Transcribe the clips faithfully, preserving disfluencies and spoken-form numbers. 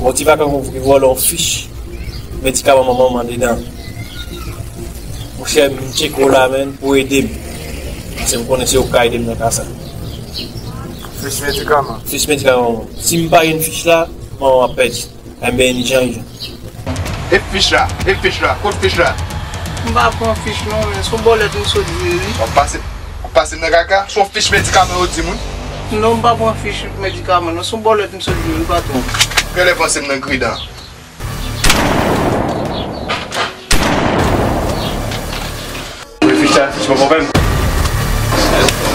Bon, ti vakan, mwen voye vòlè yon fich medikaman manman m andedan. Monchè, m tcheke w la, menn, pou ede m. Paske m konnen se ou k ka ede m nan ka sa. Fich medikaman? Fich medikaman manman m. Si m pa jwenn fich la, manman m ap pèdi. Enben, ni jan, ni jan. E fich la? E fich la? Kot fich la? M pa pran fich non, men se yon bòlèt m sot vire, wi. W ap pase, w ap pase m nan kaka? Se yon fich medikaman yo di moun? Non, m pa pran fich medikaman non, se yon bòlèt m sot vire, wi, patwon. Genlè panse m nan gridan. Wi, fich la, fich mwen konprann.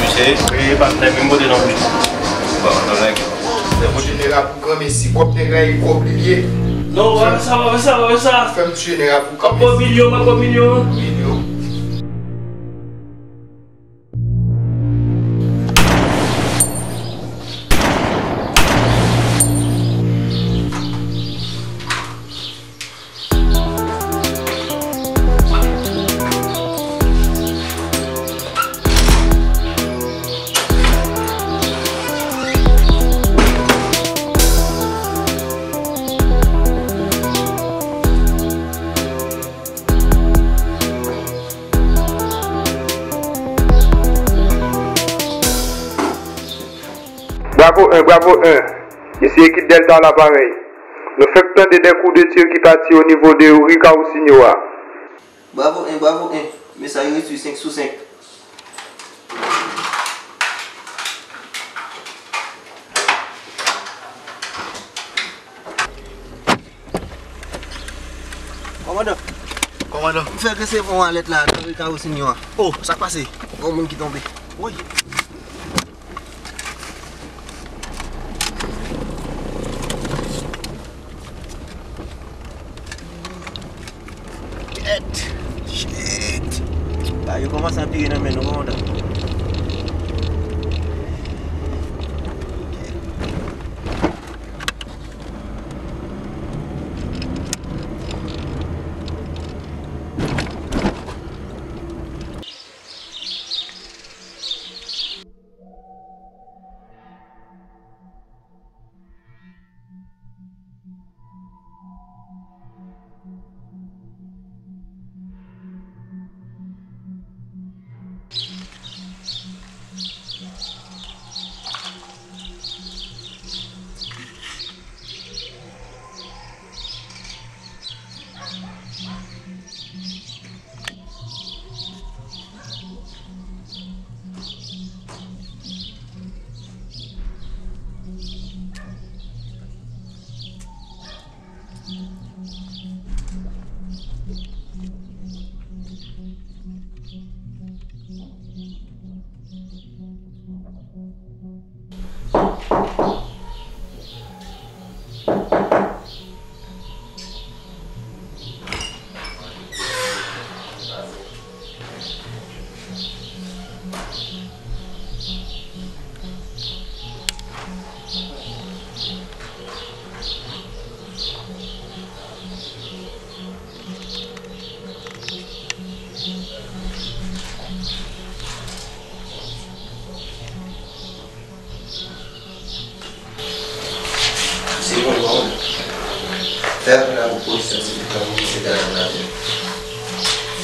Mesye, e pa t menm kote non. Bon, non, nèg. Fè m tiye nèg la pou granmesi, kòb nèg la e kòb li ye. Non, pa fè sa, pa fè sa, pa fè sa. Fè m tiye nèg la pou granmesi. Kòb milyon, pa kòb milyon. Milyon. Bravo un, bravo un. Isi ekip Delta a laparèy. Nou fenk tande de kou de tir ki pati o nivo de ri Carocinho a. Bravo un, bravo un. Mesaj resi senk sou senk. Kòmandan. Kòmandan. M fèk resevwa yon alèt la nan ri Carocinho a. O, sa k pase? Gon moun ki tonbe. Woy. Kèt. Shit. Bagay yo kòmanse anpire nan men nou, kòmandan. Se bon, bon. Fè apèl a pou polis la, se pou polis la, se pou polis la.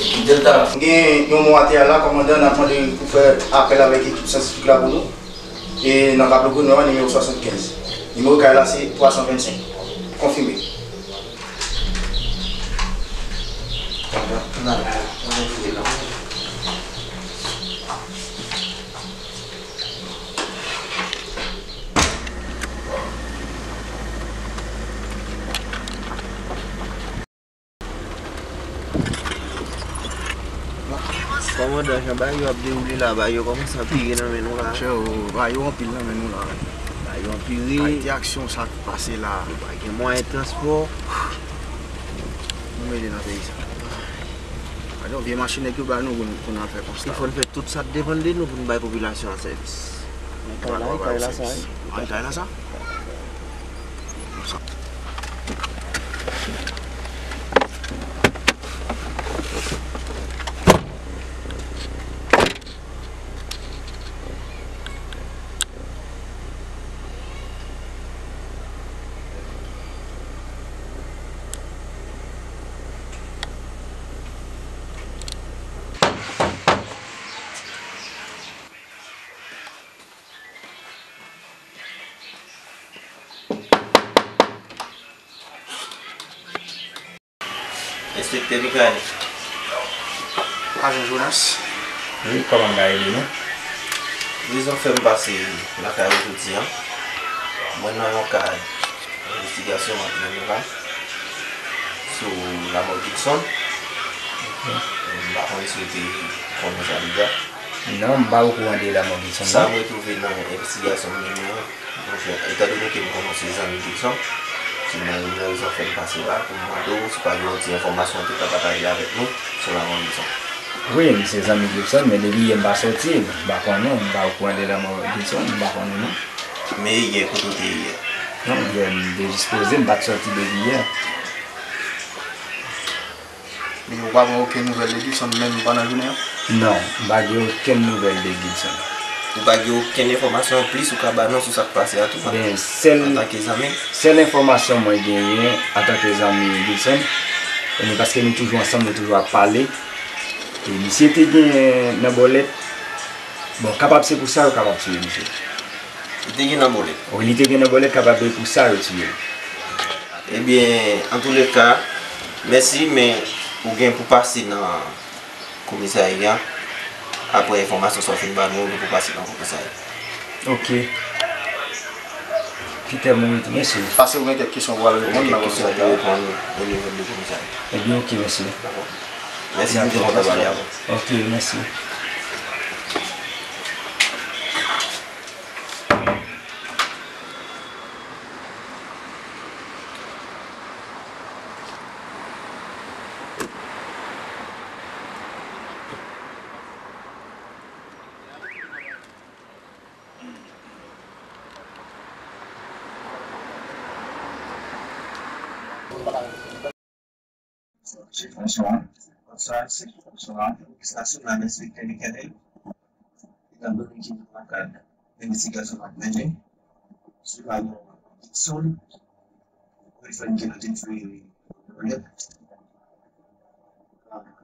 Ekip Delta. Gen yon moun atè a la, kòmandan, n ap mande pou fè apèl avèk ekip syantifik la pou nou. E nan Kap Logro, nimewo swasannkenz. Nimewo kay la, se twa san vennsenk. Konfime. Kòmandan, jan bagay yo ap dewoule la, bagay yo kòmanse anpire nan men nou la. Monchè, bagay yo anpil nan men nou la. Bagay yo anpire. Ayiti aksyon sa k pase la. Nou pa gen mwayen transpò. Nou mele nan peyi sa. Gade yon vye machin nèg yo ba nou pou n, pou n al fè konsta. E fò n fè tout sa k depann de nou pou n bay popilasyon an sèvis. Nan kay la, kay la sa, wi. Nan kay la sa? Enspektè Mikaèl. Ajan Jonas. Wi, kòman m ka ede nou? Rezon k fè m pase lakay ou jodi a, mwen nan yon kad envestigasyon m ap mennen la sou lanmò Gilson. M pa konn si w te konnen sa deja. Non, m pa okouran de lanmò Gilson, non. Sa m retwouve nan envestigasyon m mennen an, monchè, etandone ke m konnen w se zanmi Gilson, se nan, nan rezon k fè m pase la pou m mande w si w pa gen yon ti enfòmasyon w te ka pataje avèk nou sou lanmò Gilson. Wi, m se zanmi Gilson, men depi yè m pa sòti, m pa konnen, m pa okouran de lanmò Gilson, m pa konnen non. Men yè, kote w te ye yè? Non, yè m te jis poze, m pa t sòti depi yè. Men ou pa pran okenn nouvèl de Gilson menm pandan jounen an? Non, m pa gen okenn nouvèl de Gilson. Ou pa gen okenn enfòmasyon anplis ou ka ba nou sou sa k pase a tou? Ben, sèl, antanke zanmi? Sèl enfòmasyon mwen genyen antanke zanmi Gilson, e nou, paske nou toujou ansanm, nou toujou ap pale. E misye te gen nan bòlèt, bon, kapab se pou sa yo kapab tiye misye. Li te gen nan bòlèt? Wi, li te gen nan bòlèt, kapab se pou sa yo tiye l. Ebyen, antouleka, mèsi, men ou gen pou pase nan komisarya. Apre enfòmasyon sa w fin ba nou, ou gen pou pase nan komisarya. Ok. Peter Mourito, mèsi. Paske ou gen kèk kesyon pou al reponn nan komisarya. Ou gen kèk kesyon pou reponn o nivo de komisarya. Ebyen, ok, mèsi. Dakò. Mèsi, nou te kontan pale avè w. Ok, mèsi. Sou fon sa, fon sa, se fon sa, estasyon nan enspektè Michael, etandone ke nou nan kad envestigasyon n ap mennen sou lanmò Dixon, pou fè ke nou te jwe bòlèt,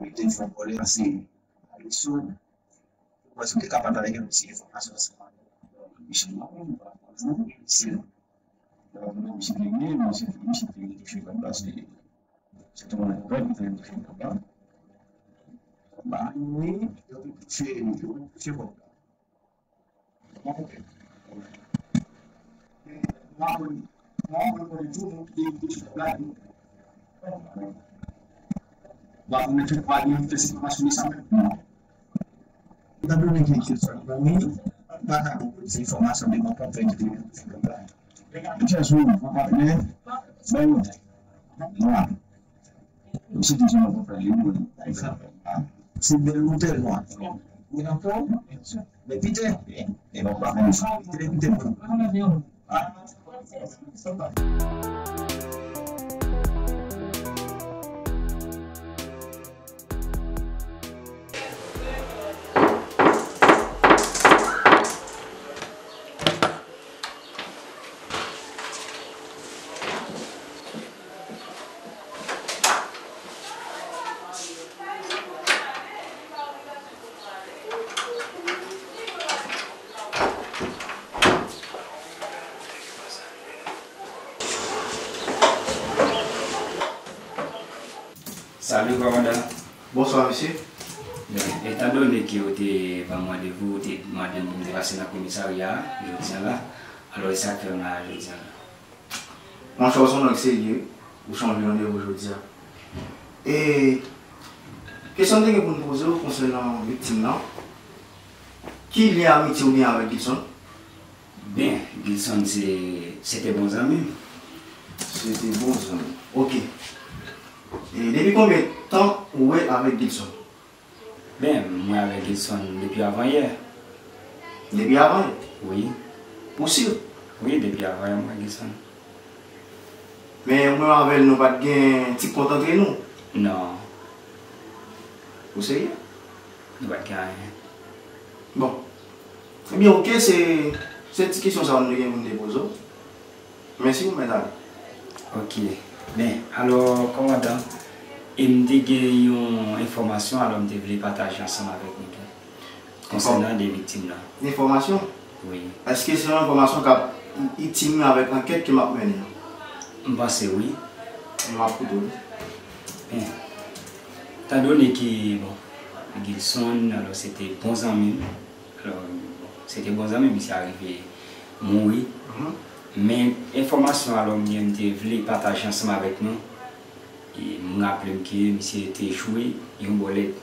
nou te jwe bòlèt, se Dixon. Mwen sou te ka pataje yon ti enfòmasyon ansanm avè w. Misye, misye, misye te gen, misye, misye te gen touche kòb la, se, se te yon pwoblèm ki te gen touche kòb la. Ba, ni, yo te touche, yo te touche kòb la. Bon, ok. Mwen, mwen, mwen, mwen, tou, nou te touche kòb la, nou. Ba, mwen, mwen, mwen, mwen, mwen, mwen, mwen, mwen, Etandone ke Gilson zanmi, m pa ka ba w plis enfòmasyon de yon konpè ki te gen nan figil la. Just move, mon patnè. Bay mwen. Nwa. Misye di se yon konpè li, wi. Se bèl moutèl nwa. Li anfòm? Men Peter, e bon, pa konn sa. Peter, Peter, bon. Salut, kòmandan. Bonswa, mesye. Bon, etandone ke w te ban m randevou, w te mande m pou m te pase nan komisarya a jodi a la, alò, e sa k fè m la jodi a la. Monchè, w se yon nèg serye, ou chanje randevou jodi a. E kesyon m te gen pou m poze w konsènan viktim nan, ki lyen amitye w gen avèk Gilson? Ben, Gilson se, se te bon zanmi m. Se te bon zanmi. Ok. E depi konbyen tan ou wè avèk Gilson? Ben, mwen avèk Gilson depi avanyè. Depi avanyè? Wi. Ou si? Wi, depi avanyè mwen avèk Gilson. Men mwen avè l, nou pa t gen ti kont antre nou? Non. Ou serye? Nou pa t gen anyen. Bon. Ebyen, ok, se, se ti kesyon sa a m te gen pou m te poze w. Mèsi, ou mèt ale. Ok. Ben, alò, kòmandan, e m te gen yon enfòmasyon, alò m te vle pataje ansanm avèk nou tou. Konsènan de viktim nan. Enfòmasyon? Wi. Èske se yon enfòmasyon k ap itil mwen avèk ankèt ke m ap mennen an? M panse wi. M ap koute w. Ben, Etan done ke, bon, Gilson, alò, se te bon zanmi m. Alò, bon, se te bon zanmi m, misye arive mouri. Men enfòmasyon, alò, m gen, m te vle pataje ansanm avèk nou. E m raple m ke misye te jwe yon bòlèt.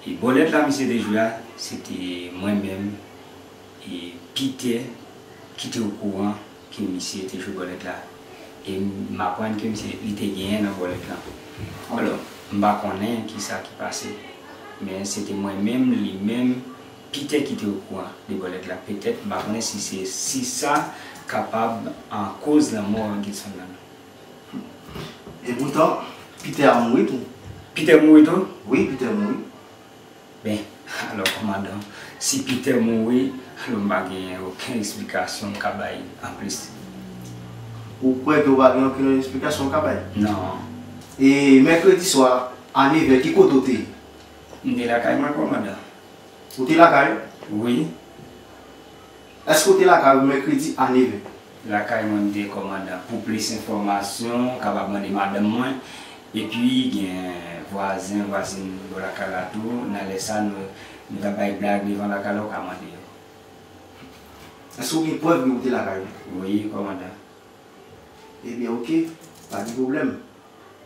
E bòlèt la misye te jwe a, se te mwen menm, e Peter ki te okouran ke misye te jwe bòlèt la. E m aprann ke misye, li te genyen nan bòlèt la. Alò, m pa konnen kisa ki pase. Men se te mwen menm, li menm, Peter ki te okouran de bòlèt la. Petèt, m pa konnen si se, si sa kapab an koz lanmò Gilson nan. E poutan, Peter a mouri tou. Peter mouri tou? Wi, Peter mouri. Ben, alò, kòmandan, si Peter mouri, alò, m pa gen okenn eksplikasyon m ka bay anplis. Ou kwè ke w pa gen okenn eksplikasyon w ka bay? Non. E mèkredi swa, a nevè, ki kote w te ye? M te lakay mwen, kòmandan. Ou te lakay ou? Wi. Èske w te lakay ou mèkredi a nevè? Lakay mwen, m te, kòmandan. Pou plis enfòmasyon, w kapab mande madanm mwen. Epi, gen vwazen, vwazin bò lakay la tou. Nan lè sa, nou, nou t ap bay blag devan lakay la, w ka mande yo. Èske w gen prèv ke w te lakay ou? Wi, kòmandan. Ebyen, oke, pa gen pwoblèm.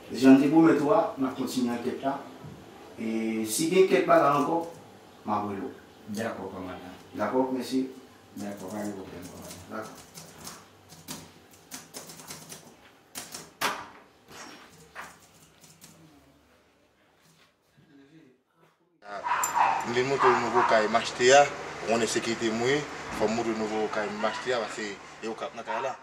Jan m te pwomèt ou a, n ap kontinye ankèt la. E si gen kèk bagay ankò, m ap rele w. Dakò, kòmandan. Dakò, mèsi. Dakò, pa gen pwoblèm, kòmandan. Dakò. M vin montre w nouvo kay m achte a. Ou konnen sekirite m wi. Fò m montre w nouvo kay m achte a, paske e yo k ap nan kay la.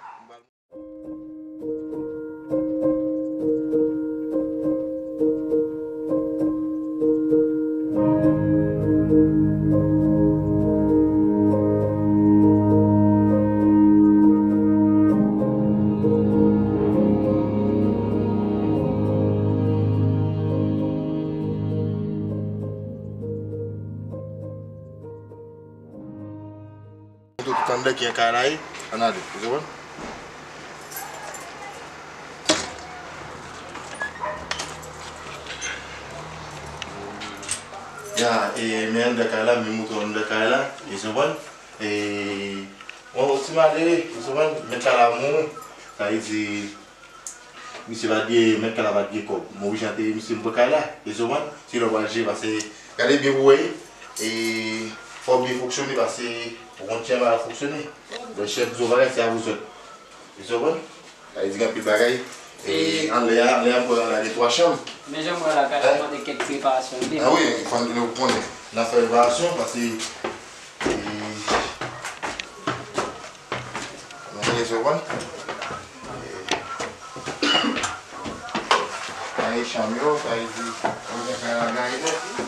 Tout anndan ki an kay la ye, ann ale, ou konprann? Ya, e, men anndan kay la, men mouton anndan kay la, ou konprann? E, yon ti malere, ou konprann? Mèt kay la mouri, sa vle di, Misye pa t gen, mèt kay la pa t gen kòb. Mouri jan te ye, misye m pran kay la. Èske w konprann? Se lè w pral jere, paske, gade byen pou w wè, e fò w byen fonksyone, paske w konn kijan bagay fonksyone. Lè chèf di w bagay, se a vous autres. Èske w konprann? Sa vle di gen anpil bagay. E anlè a, anlè a, m kwè anlè a gen twa chanm. Men jan m wè la, kay la mande kèk preparasyon. Ah wi, fò nou konnen. N ap fè preparasyon, paske, e, Mwen gen sou konn. Sa e chanm yo, sa vle di, mwen gen kay la gaye nèt, wi.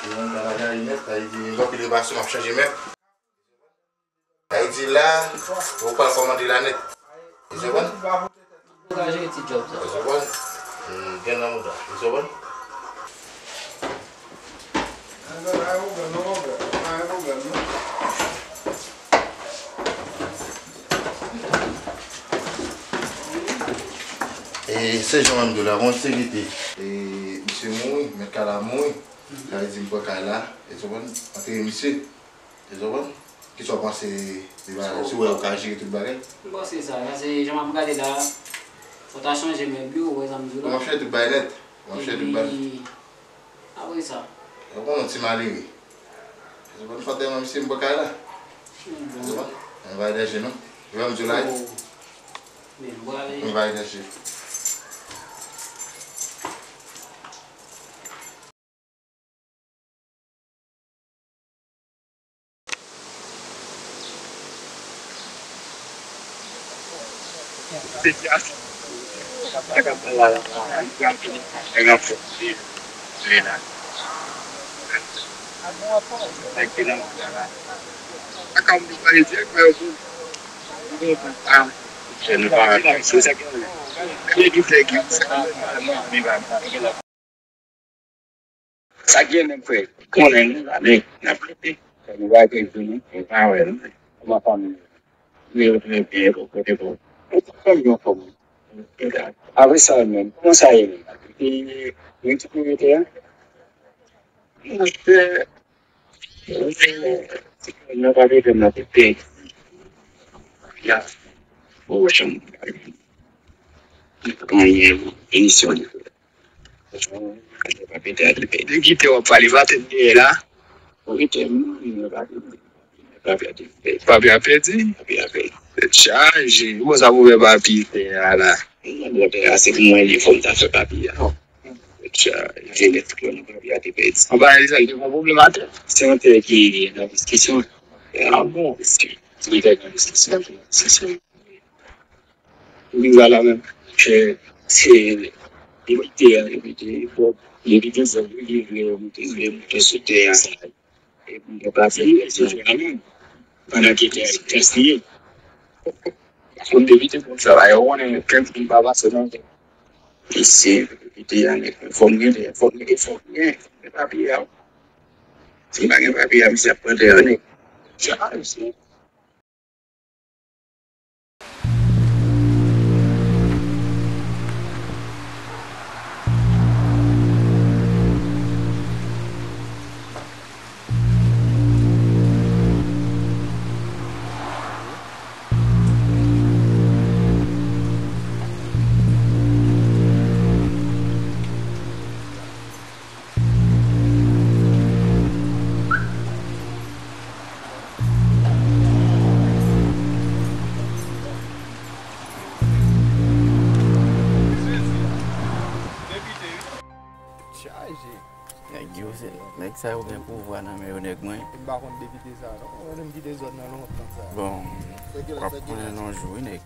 Mwen gen kay la gaye nèt, sa vle di, gen anpil reparasyon, m ap chanje mèt. Sa vle di la, ou pral kòmande la nèt. Ou konprann? Ou ka jere ti djòb sa. Ou konprann? Hmm, gen nan mouda. Ou konprann? E se jan m di w la, gon sekirite. E misye mouri, mèt kay la mouri. Sa vle di m pran kay la, e ou konprann, antere misye. Ou konprann? Kisa w panse de bagay? Si w wè ou ka jere tout bagay? M panse sa, paske jan m ap gade la, fò w ta chanje mèb yo, ou wè sa m di w la. M ap chanje tout bagay nèt. M ap chanje tout bagay. Epi, apre sa. Ou konn yon ti malere. Ou konn fò tèlman misye m pran kay la. Ou konn? Ann va dèje non. Ou wè m di w la. Men, m prale. Ann va dèje. Sa k gen menm frè, konnen nou la, men n ap rete. Fò nou pa rete di nou, nou pa wè nou. Kòman fanmi nou? Nou yo trè byen, bon, kote bon. Nou pa fanmi anfòm. Apre sa menm, kòman sa ye menm? Epi, wi, ti kote a? Monchè, monchè, nan pa pete m nan pete. Ya. O, chanm. Mwen, emisyon. Yo pa pete a, te pete. Kite w ap pale, pa tèt dèyè la. Ou kite m, yo pa pete. Papye a pèdi? Papye a pèdi. Tèt chaje. Bon, sa pou fè papye a la. Bon, tè a se pou mwen li fò m ta fè papye a. Tèt chaje, nèt, papye a te pèdi. Anba li sa, li te pran pwoblèm atè. Se yon tè ki nan diskisyon. A bon? Li te nan diskisyon. Diskisyon. Li va la menm. Se, se, li mete, li mete, bon, li mete zòn, li vle, li vle monte sou tè a. Epi, yo pa fè yon eksepsyon la menm. Pandan ke te gaspiye. Moun depite pou travay, ou konnen kèk moun pa pase nan tè. Isi, depite a, nèg, fò m gen, fò m gen, fò m gen papye a. Si m pa gen papye a, misye ap pran tè a, nèg. Sa, misye. Chaje. Nèg yo, se, nèg sa yo gen pouvwa nan men yo, nèg mwen. M pa konn depite sa, non. Mwen menm kite zòn nan lontan sa. Bon, w ap konnen nan jou, wi, nèg.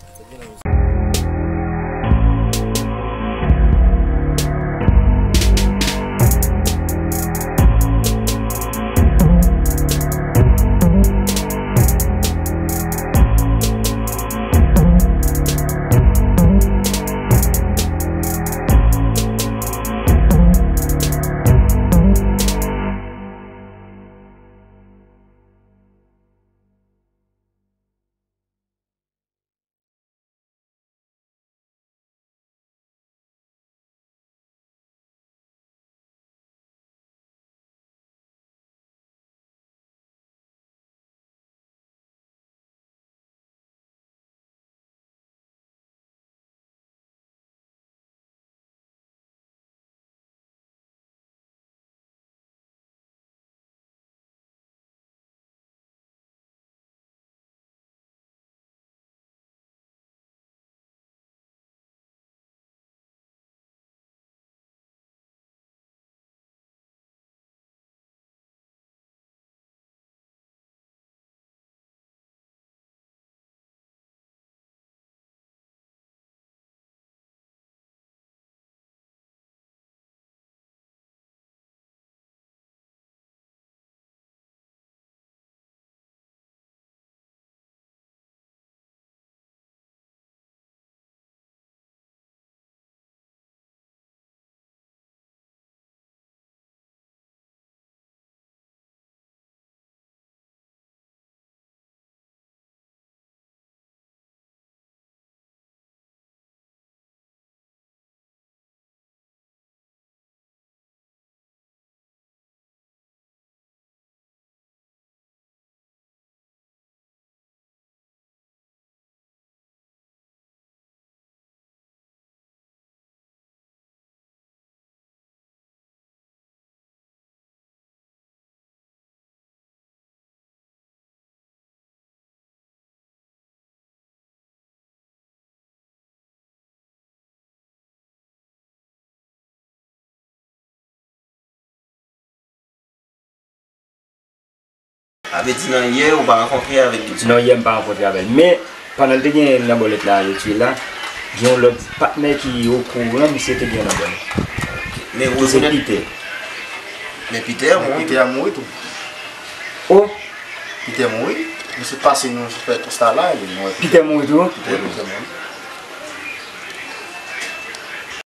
Sa vle di nan yè ou pa rankontre avèk Didye? Non, yè m pa rankontre avè l. Men, pandan l te gen nan bòlèt la, yo tiye l la, gen yon lòt patnè ki okouran, misye te gen nan bòlèt. Men ou rekonèt Pite. Men Pite a mouri. Pite a mouri tou. O! Pite mouri. Nou sot pase, nou fè konsta la, epi nou wè Pite mouri tou? Pite mouri.